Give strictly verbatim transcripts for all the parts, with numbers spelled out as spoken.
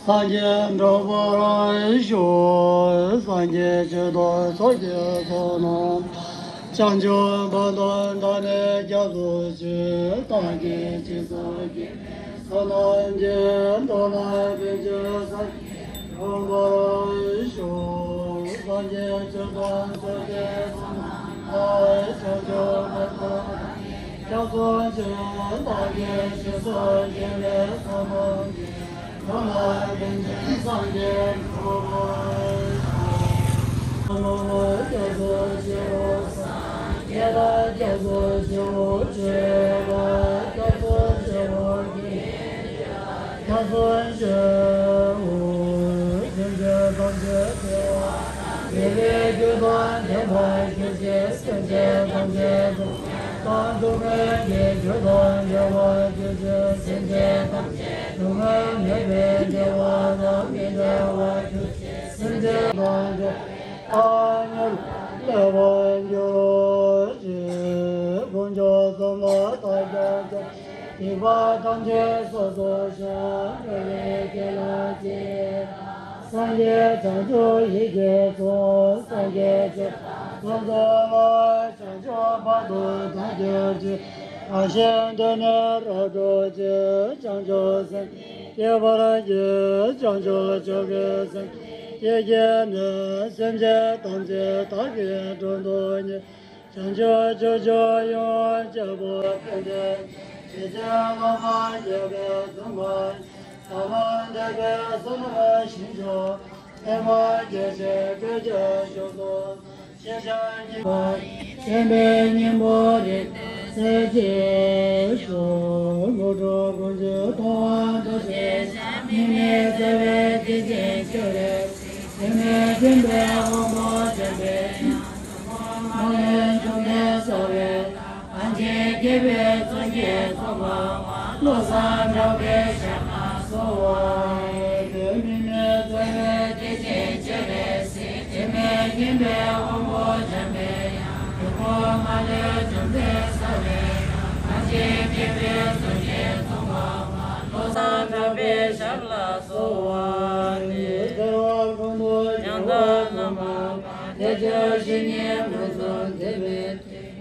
སངས་རྒྱས་འགྲུབ་པར་ཤོག། སངས་རྒྱས་ཆོས་དང་ཕྱོགས་ཀྱི་ཕྱོགས་རྣམས་དང་། བྱང་ཆུབ་བར་དུ་བདག་ནི་སྐྱབས་སུ་མཆི། བདག་གིས་སྦྱིན་སོགས་བགྱིས་པའི་བསོད་ནམས་ཀྱིས། འགྲོ་བ་ཕན་ཕྱིར་སངས་རྒྱས་འགྲུབ་པར་ཤོག། སངས་རྒྱས་ཆོས་དང་ཕྱོགས་ཀྱི་ཕྱོགས་རྣམས་དང་། བྱང་ཆུབ་བར་དུ་བདག་ནི་སྐྱབས་སུ་མཆི། བདག་གིས་སྦྱིན་སོགས་བགྱིས་པའི་བསོད་ནམས་ཀྱིས། འགྲོ་བ་ཕན་ཕྱིར་སངས་རྒྱས་འགྲུབ་པར་ཤོག། ན་མོ་སྐྱབས་སུ་མཆིའོ། སངས་རྒྱས་དང་སྐྱབས་སུ་མཆིའོ། ཆོས་དང་སྐྱབས་སུ་མཆིའོ། དགེ་བའི་བཤེས་གཉེན་སྐྱབས་སུ་མཆིའོ། སེམས་ཅན་ཐམས་ཅད་བདེ་བ་དང་། བདེ་བའི་རྒྱུ་དང་ལྡན་པར་གྱུར་ཅིག། སེམས་ཅན་ཐམས་ཅད་སྡུག་བསྔལ་དང་སྡུག་བསྔལ་གྱི་རྒྱུ་དང་བྲལ་བར་གྱུར་ཅིག། སེམས་ཅན་ཐམས་ཅད་སྡུག་བསྔལ་མེད་པའི་བདེ་བ་དང་མི་འབྲལ་བར་གྱུར་ཅིག། སེམས་ཅན་ཐམས་ཅད་ཐ་སྙད་ལས་འཕགས་པར་གྱུར་ཅིག། དཀོན་མཆོག་གསུམ་ལ་བདག་སྐྱབས་སུ་མཆི། སྡིག་པ་ཐམས་ཅད་སོ་སོར་བཤགས། འགྲོ་བའི་དགེ་ལ་རྗེས་སུ་སངས་རྒྱས་བྱང་ཆུབ་ཡིད་ཀྱིས་མཚོན། སངས་རྒྱས་ཆོས་དང་ཕུན་སུམ་ཚོགས་པ། བྱང་ཆུབ་བར་དུ་བདག་སྐྱབས་མཆི། རང་གཞན་དོན་ནི་རབ་བསྒྲུབ་ཅིང་། བྱང་ཆུབ་སེམས་བསྐྱེད་པར་བགྱི། བྱང་ཆུབ་མཆོག་གི་སེམས་བསྐྱེད་བགྱིས་ནས། སེམས་ཅན་ཐམས་ཅད་བདག་གིས་མགྲོན་དུ་གཉེར། བྱང་ཆུབ་ཕྱོགས་བཅུར་ཡོངས་བསྐྱོད་པའི། ཕན་བདེའི་ཆོས་ཀྱི་ལམ་སྣ་ཞེས་པའི་འཛུམ་པ་བསྟན་ཏེ། བདེ་བའི་བསོད་ནམས་ཞིང་མཆོག་ལེགས་པར་རྒྱས་ཤིང་བཀོད་ཀྱི་མཆོག་ཏུ། ཤེས་བྱ་སྙིང་པོ་ཡིན་པས། སྙིང་པོ་རིག་པའི་ཚད་ཅིག་ཤོག། བློ་གྲོས་ཀུན་གྱིས་མཐོང་བ་ལྟ་ཞིག། དམིགས་མེད་བརྩེ་བས་དེ་བཞིན་སྤྱོད་པའི་ཚེ། དྲི་མེད་མཁྱེན་པའི་དབང་པོ་ལྡན་པས། མ་ལུས་འབྱུང་ལྡན་རྩ་བའི་བླ། གང་ཞིག་དགྱེས་པའི་གཙུག་གི་ཚོགས་པ་དབང་། བློ་བཟང་གྲགས་པའི་ཞབས་ལ་གསོལ་བ་འདེབས། དམིགས་མེད་རྩ་བའི་བདེ་ཆེན་སྤྱན་རས་གཟིགས། དྲི་མེད་མཁྱེན་པའི་དབང་པོ་འཇམ་པའི་དབྱངས། ཡོན་ཏན་མ་ལུས་འབྱུང་ལྡན་རྩ་བའི་བླ། གང་ཞིག་དགྱེས་པའི་གཙུག་གི་ཚོགས་པ་དབང་། བློ་བཟང་གྲགས་པའི་ཞབས་ལ་གསོལ་བ་འདེབས། བདེ་བ་ཀུན་ཏུ་རྒྱལ་བ་བླ་མ་དེ་ཇི་བཞིན་ཉིད་མངོན་སུམ་བསྟན་པའི་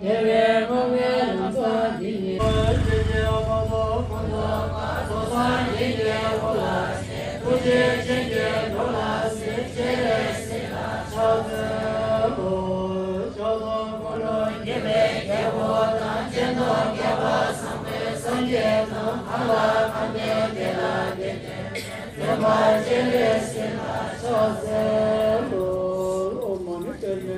ཕྲིན། རྒྱལ་བའི་དབང་པོའི་ལམ་བཟང་འདི་ཉིད། ཆོས་ཀྱི་དབང་པོ་ཀུན་ཏུ་སྤངས། བློ་བཟང་ཡིད་ཀྱི་སྐུ་ལ་གསོལ། ཐུགས་རྗེ་ཅན་གྱིས་འགྲོ་ལ་གཟིགས། སྤྱན་རས་གཟིགས་ལ་ཕྱག་འཚལ་ལོ། ཕྱོགས་བཅུ་ཀུན་ཏུ་དགྱེས་པའི་རྒྱལ་པོ་དང་། སྤྱན་སྟོང་ཁྱབ་པ་བཟང་པོའི་སངས་རྒྱས་རྣམས། གང་ལ་གང་འདུལ་དེ་ལ་དེ་བསྟན། འཛིན་པ་སྤྱན་རས་གཟིགས་ལ་ཕྱག་འཚལ་ལོ། ཨོཾ་མ་ཎི་པདྨེ་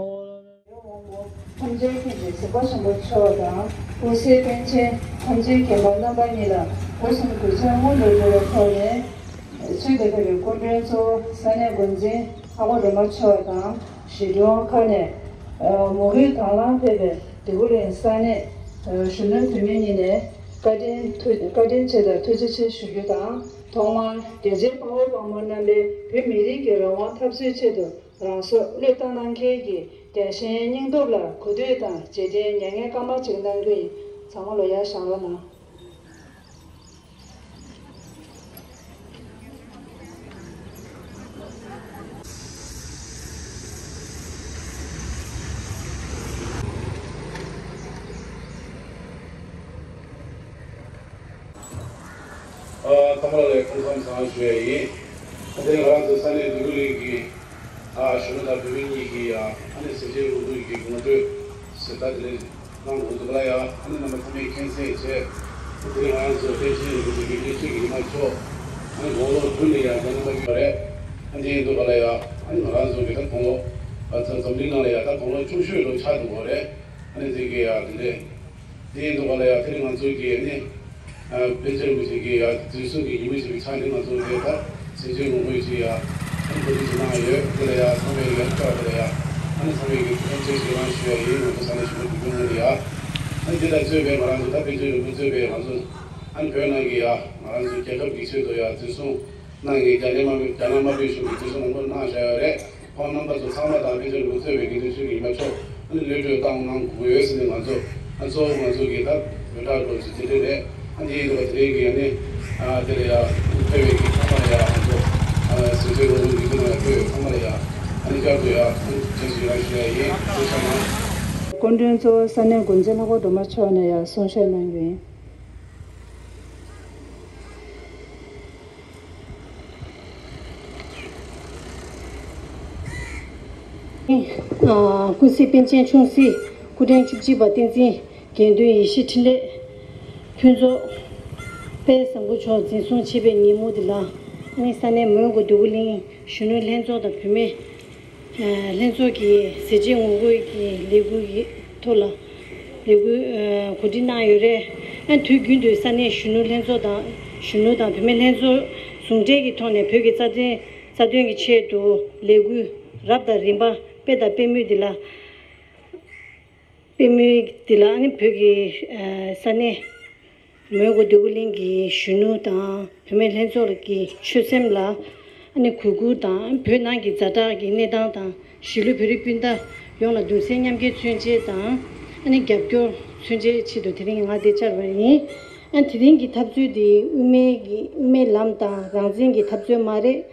ཧཱུྃ། ཐམས་ཅད་མཁྱེན་ཅིང་གཟིགས་པ་ཆེན་པོ་མཆོག་དང་། ཀུན་གཟིགས་པཎ་ཆེན་ཐམས་ཅད་མཁྱེན་པ་རྣམ་པ་གཉིས་ལ་སྒོ་གསུམ་གུས་ཕྱག་སྔོན་དུ་འགྲོ་བའི་ཐོག་ནས། ཚུལ་དེ་ཕེབས་པའི་སྐུ་མགྲོན་གཙོ་བོ་ས་གནས་འགོ་འཛིན་ཨ་ཁུ་རོ་མ་མཆོག་དང་། གཞིས་གྲོང་ཁག་ནས་མོས་གུས་དང་བླངས་ཕེབས་པའི་དིལ་མགོ་གླིང་ས་གནས་གཞོན་ནུ་བུད་མེད་གཉིས་ནས་བཀའ་དྲིན་ཐུགས་བཀའ་དྲིན་ཆེ་དང་ཐུགས་རྗེ་ཆེ་ཞུ་རྒྱུ་དང་། ཐོག་མར་རྒྱལ་གཅེས་དཔའ་བོ་དཔའ་མོ་རྣམ་པས་བོད་མི་རིགས་ཀྱི་རང་དབང་འཐབ་རྩོད་ཆེད་དུ། རང་སྲོག་བློས་བཏང་གནང་མཁན་གྱི་རྒྱལ་ཞེན་སྙིང་སྟོབས་ལ་གུས་འདུད་དང་རྗེས་དྲན་མྱ་ངན་སྐར་མ་གཅིག་གནང་རྒྱུ་ཡིན། ཚང་མ་ལོ་ཡར་བཞེངས་རོགས་གནང་། ཨ། ཐོག་མར་ལ་ཐུགས་བསམ་བཟང་ཞུ་ཡ་ཡིན། ཨ། དེ་ནས་ང་རང་ཚོ་ས་གནས་འདོད་རྒུ་གླིང་གི་ཨ་གཞོན་ནུ་དང་བུད་མེད་གཉིས་ཀྱིས་ཡ་ཨ་ནི་ཟས་བཅད་ངོ་རྒོལ་གྱི་ངོ་སྤྲོད་ཟེར་ད་དེ་ལས་གནང་དགོས་འདུག་ལ་ཡ། ཨ་ནི་རྣམ་པ་ཚང་མས་མཁྱེན་གསལ་བྱས། དེ་ནས་ང་རང་ཚོ་པཎ་ཆེན་རིན་པོ་ཆེ་དགེ་འདུན་ཆོས་ཀྱི་ཉི་མ་མཆོག་ཨ་ནི་དགུང་ལོ་དགུ་ནས་ཡ་རྒྱ་ནང་མ་ཕེབས་པ་རེད། ཨ་ནི་དེ་ཡིན་དུས་ག་ལ་ཡ་ཨ་ནི་ང་རང་ཚོ་གི་ད་དགུང་ལོ་ཨ་ཚ་འཛམ་གླིང་ནང་ལ་ཡ་ད་དགུང་ལོ་ཆུང་ཤོས་ལོ་ཆགས་འདུག་གོ་རེད། ཨ་ནི་དེ་གི་ཡ་དེ་འདྲས། དེ་ཡིན་དུས་ག་ལ་ཡ་དེ་རིང་ང་ཚོ་གི་ཨ་ནི་ཨ་པཎ་ཆེན་རིན་པོ་ཆེ་གི་ཡ་འཛིན་བཟུང་གི་ཉིན་མོ་ཞིག་གི་ཆ་ནས་ང་ཚོ་དེ་ལྟར་ཟས་བཅད་ངོ་རྒོལ་ཞིག་ཡ་ཨ་ནི་གོ་སྒྲིག་ཞིག་གནང་ཡོད། དེ་ལ་ཡ་ཚང་མས་ཡ་ལྟ་བ་དེ་ལ་ཡ་ཨ་ནི་ཚང་མས་ཀྱི་ཐུགས་ཕན་ཆེ་ཞིག་གནང་ཞུ་ཡ་ཡིན། ང་ཚོ་ས་གནས་གཞོན་ནུ་དགེ་འདུན་ལྷན་དེ་ཡ། ཨ་ནི་དེ་དང་གཙོས་པའི་ང་རང་ཚོ་ད་པཎ་ཆེན་རིན་པོ་ཆེ་གཙོས་པའི་ང་ཚོ་ཨ་ནི་བོད་ནང་གི་ཡ་ང་རང་ཚོ་རྒྱལ་ཁབ་ཀྱི་ཆེད་དུ་ཡ་འཛིན་བཟུང་གནང་གི་རྒྱ་ནས་མ་རྒྱ་ནག་དམར་པོའི་གཞུང་གིས་འཛིན་བཟུང་མང་པོ་གནང་བཞག་ཡོད་རེད། ཁོང་རྣམ་པ་ཚོ་ཚང་མ་དང་པཎ་ཆེན་རིན་པོ་ཆེ་གཙོས་པའི་དགེ་འདུན་ཆོས་ཀྱི་ཉི་མ་མཆོག་ཨ་ནི་གློད་གྲོལ་བཏང་གནང་དགོས་ཡོད་ཟེར་ནས་ང་ཚོ་ཨ་གཙོ་བོ་ང་ཚོ་གི་ད་བོད་ཕྲུག་ཚོ་དེ་འདྲས་རེད། ཨ་འདི་ཡིན་དུས་དེ་རིང་གི་ཨ་ནི་ཨ་དེ་ལ་ཡ་ཕེབས་པའི་གི་ཚང་མ་ལ་ཡ་ང་ཚོ་ཨ་ཟས་བཅད་ངོ་རྒོལ་གྱི་དེ་ནང་ལ་ཕེབས་པའི་ཚང་མ་ལ་ཡ་ཨ་ནི་བསྐྱར་དུ་ཡ་ཨ་ནི་བཀྲ་ཤིས་བདེ་ལེགས་ཞུ་ཡ་ཡིན། ཐུགས་རྗེ་གནང་། སྐུ་མགྲོན་གཙོ་བོ་ས་གནས་དགོན་ཆེན་ལྷ་སྒོ་སྒྲོལ་མ་མཆོག་ནས་ཡ་གསུང་བཤད་གནང་རྒྱུ་ཡིན། ཨ། ཀུན་གཟིགས་པཎ་ཆེན་ཆུང་སྲིད་སྐུ་ཕྲེང་བཅུ་གཅིག་པ་བསྟན་འཛིན་དགེ་འདུན་ཡེ་ཤེས་འཕྲིན་ལས་ཕུན་ཚོགས་དཔལ་བཟང་པོ་མཆོག་འཛིན་བཟུང་བྱས་པའི་ཉིན་མོ་འདི་ལ་ནི་ས་གནས་མོན་གྷོ་འདོད་རྒུ་གླིང་གཞོན་ནུ་ལྷན་ཚོགས་དང་བུད་མེད་ལྷན་ཚོགས་ཀྱི་ཟས་བཅད་ངོ་རྒོལ་གྱི་ལས་འགུལ་གྱི་ཐོག་ལ་ལས་འགུལ་གོ་སྒྲིག་གནང་ཡོད་རེད། ཨ་དུས་རྒྱུན་དུ་ས་གནས་གཞོན་ནུ་ལྷན་ཚོགས་དང་གཞོན་ནུ་དང་བུད་མེད་ལྷན་ཚོགས་ཟུང་འབྲེལ་གྱི་ཐོག་ནས་བོད་ཀྱི་རྩ་དོན་རྩ་དོན་གྱི་ཆེད་དུ་ལས་འགུལ་རབ་དང་རིམ་པ་སྤེལ་དང་སྤེལ་མུས་འདི་ལ་སྤེལ་མུས་འདི་ལ་ཨ་ནི་བོད་ཀྱི་ཨ་ས་གནས་མོན་གྷོ་འདོད་རྒུ་གླིང་གི་གཞོན་ནུ་དང་བུད་མེད་ལྷན་ཚོགས་ཀྱི་ཆོད་སེམས་ལ་ཨ་ནི་གུས་བཀུར་དང་བོད་ནང་གི་ཛ་དྲག་གི་གནས་སྟངས་དང་གཞིས་ལུས་བོད་རིགས་སྤུན་ཟླ་ཡོངས་ལ་གདུང་སེམས་མཉམ་སྐྱེད་མཚོན་བྱེད་དང་ཨ་ནི་རྒྱབ་སྐྱོར་མཚོན་བྱེད་ཆེད་དུ་དེ་རིང་ང་འདིར་བཅར་བ་ཡིན། ཨ་དེ་རིང་གི་འཐབ་རྩོད་འདི་དབུ་མའི་གི་དབུ་མའི་ལམ་དང་རང་བཙན་གྱི་འཐབ་རྩོད་མ་རེད།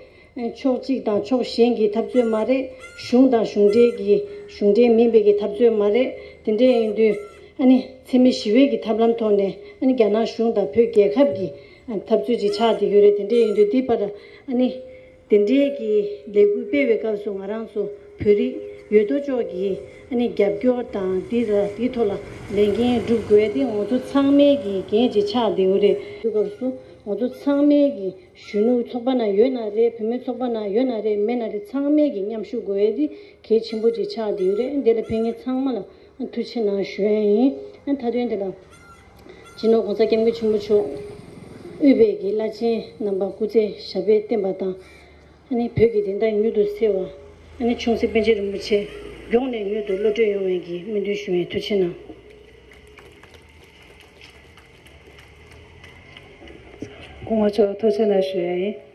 ཕྱོགས་གཅིག་དང་ཕྱོགས་གཞན་གྱི་འཐབ་རྩོད་མ་རེད། གཞུང་དང་གཞུང་འབྲེལ་གྱི་གཞུང་འབྲེལ་མིན་པའི་གི་འཐབ་རྩོད་མ་རེད། དེ་འདྲ་ཡིན་དུས་ཨ་ནི་འཚེ་མེད་ཞི་བའི་གི་ཐབས་ལམ་ཐོག་ནས་ཨ་ནི་རྒྱ་ནག་གཞུང་དང་བོད་རྒྱལ་ཁབ་ཀྱི་འཐབ་རྩོད་ཅིག་ཆགས་བསྡད་ཡོད་རེད། དེ་འདྲ་ཡིན་དུས་འདི་བར་ཨ་ནི་དེ་འདྲའི་གི་ལས་འགུལ་སྤེལ་བའི་སྐབས་སུ་ང་རང་ཚོ་བོད་རིགས་ཡོད་དོ་ཅོག་གིས་ཨ་ནི་རྒྱབ་སྐྱོར་དང་འདི་ལ་འདི་ཐོག་ལ་ལས་འགན་སྒྲུབ་དགོས་དེ་ང་ཚོ་ཚང་མའི་གི་འགན་ཅིག་ཆགས་བསྡད་ཡོད་རེད། དེ་སྐབས་སུ་ང་ཚོ་ཚང་མའི་གི་གཞོན་ནུ་ཚོགས་པ་ནང་ཡོད་ན་རེད། བུད་མེད་ཚོགས་པ་ནང་ཡོད་ན་རེད། མེད་ན་རེད། ཚང་མས་ཀྱི་མཉམ་ཞུགས་དགོས་ཡས་འདི་གལ་ཆེན་པོ་ཅིག་ཆགས་བསྡད་ཡོད་རེད། འདི་ལ་ཕེབས་མཁན་ཚང་མ་ལ་ཐུགས་རྗེ་ཆེ་གནང་ཞུ་ཡས་ཡིན། མཐའ་དོན་དེ་ལ་སྤྱི་ནོར་༸གོང་ས་༸སྐྱབས་མགོན་ཆེན་པོ་མཆོག་དབུས་པའི་གི་བླ་ཆེན་རྣམ་པ་སྐུ་ཚེ་ཞབས་པད་བརྟན་པ་དང་། ཨ་ནི་བོད་ཀྱི་བདེན་མཐའ་མྱུར་དུ་གསལ་བ། ཨ་ནི་ཆུང་སྲིད་པཎ་ཆེན་རིན་པོ་ཆེ་མགྱོགས་ནས་མྱུར་དུ་གློད་བཀྲོལ་ཡོང་བའི་གི་སྨོན་འདུན་ཞུ་ཡས། ཐུགས་རྗེ་ཆེ་གནང་། སྐུ་ངོ་མཆོག་ཐུགས་རྗེ་གནང་ཞུ་ཡས་ཡིན།